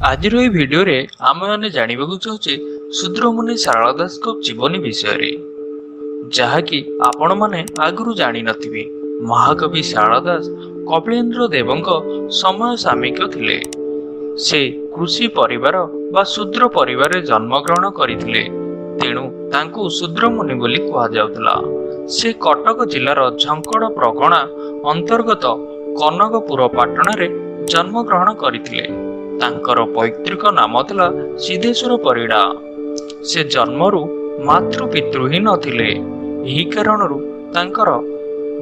ଆଜିର ଏହି ଭିଡ଼ିଓରେ ଆମେମାନେ ଜାଣିବାକୁ ଚାହୁଁଛେ ଶୂଦ୍ରମୁନି ଶାରଳା ଦାସଙ୍କ ଜୀବନୀ ବିଷୟରେ, ଯାହାକି ଆପଣମାନେ ଆଗରୁ ଜାଣିନଥିବେ। ମହାକବି ଶାରଳା ଦାସ କପିଳେନ୍ଦ୍ର ଦେବଙ୍କ ସମୟ ସାମୟିକ ଥିଲେ। ସେ କୃଷି ପରିବାର ବା ଶୂଦ୍ର ପରିବାରରେ ଜନ୍ମଗ୍ରହଣ କରିଥିଲେ, ତେଣୁ ତାଙ୍କୁ ଶୂଦ୍ରମୁନି ବୋଲି କୁହାଯାଉଥିଲା। ସେ କଟକ ଜିଲ୍ଲାର ଝଙ୍କଡ଼ ପ୍ରଗଣା ଅନ୍ତର୍ଗତ କନକପୁର ପାଟଣାରେ ଜନ୍ମଗ୍ରହଣ କରିଥିଲେ। ତାଙ୍କର ପୈତୃକ ନାମ ଥିଲା ସିଦ୍ଧେଶ୍ୱର ପରିଡ଼ା। ସେ ଜନ୍ମରୁ ମାତୃପିତୃହୀନ ଥିଲେ। ଏହି କାରଣରୁ ତାଙ୍କର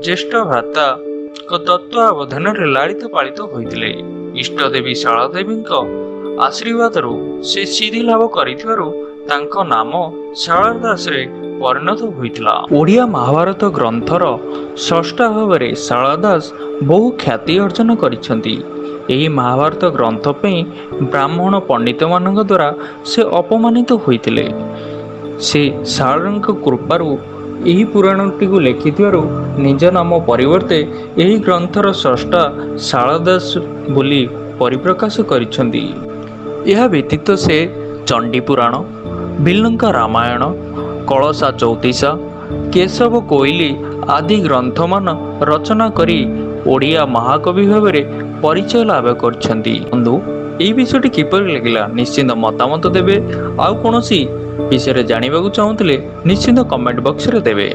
ଜ୍ୟେଷ୍ଠ ଭ୍ରାତାଙ୍କ ତତ୍ତ୍ୱାବଧାନରେ ଲାଳିତ ପାଳିତ ହୋଇଥିଲେ। ଇଷ୍ଟଦେବୀ ଶାରଳାଦେବୀଙ୍କ ଆଶୀର୍ବାଦରୁ ସେ ସିଦ୍ଧି ଲାଭ କରିଥିବାରୁ ତାଙ୍କ ନାମ ଶାରଳା ଦାସରେ ପରିଣତ ହୋଇଥିଲା। ଓଡ଼ିଆ ମହାଭାରତ ଗ୍ରନ୍ଥର ସ୍ରଷ୍ଟା ଭାବରେ ଶାରଳା ଦାସ ବହୁ ଖ୍ୟାତି ଅର୍ଜନ କରିଛନ୍ତି। ଏହି ମହାଭାରତ ଗ୍ରନ୍ଥ ପାଇଁ ବ୍ରାହ୍ମଣ ପଣ୍ଡିତମାନଙ୍କ ଦ୍ୱାରା ସେ ଅପମାନିତ ହୋଇଥିଲେ। ସେ ଶାରଳାଙ୍କ କୃପାରୁ ଏହି ପୁରାଣଟିକୁ ଲେଖିଥିବାରୁ ନିଜ ନାମ ପରିବର୍ତ୍ତେ ଏହି ଗ୍ରନ୍ଥର ସ୍ରଷ୍ଟା ଶାରଳା ଦାସ ବୋଲି ପରିପ୍ରକାଶ କରିଛନ୍ତି। ଏହା ବ୍ୟତୀତ ସେ ଚଣ୍ଡୀ ପୁରାଣ, ଭିଲ୍ଲଙ୍କା ରାମାୟଣ, କଳସା ଚଉତିଶା, କେଶବ କୋଇଲି ଆଦି ଗ୍ରନ୍ଥମାନ ରଚନା କରି ଓଡ଼ିଆ ମହାକବି ଭାବରେ ପରିଚୟ ଲାଭ କରିଛନ୍ତି। ବନ୍ଧୁ, ଏହି ବିଷୟଟି କିପରି ଲାଗିଲା, ନିଶ୍ଚିନ୍ତ ମତାମତ ଦେବେ। ଆଉ କୌଣସି ବିଷୟରେ ଜାଣିବାକୁ ଚାହୁଁଥିଲେ ନିଶ୍ଚିନ୍ତ କମେଣ୍ଟ ବକ୍ସରେ ଦେବେ।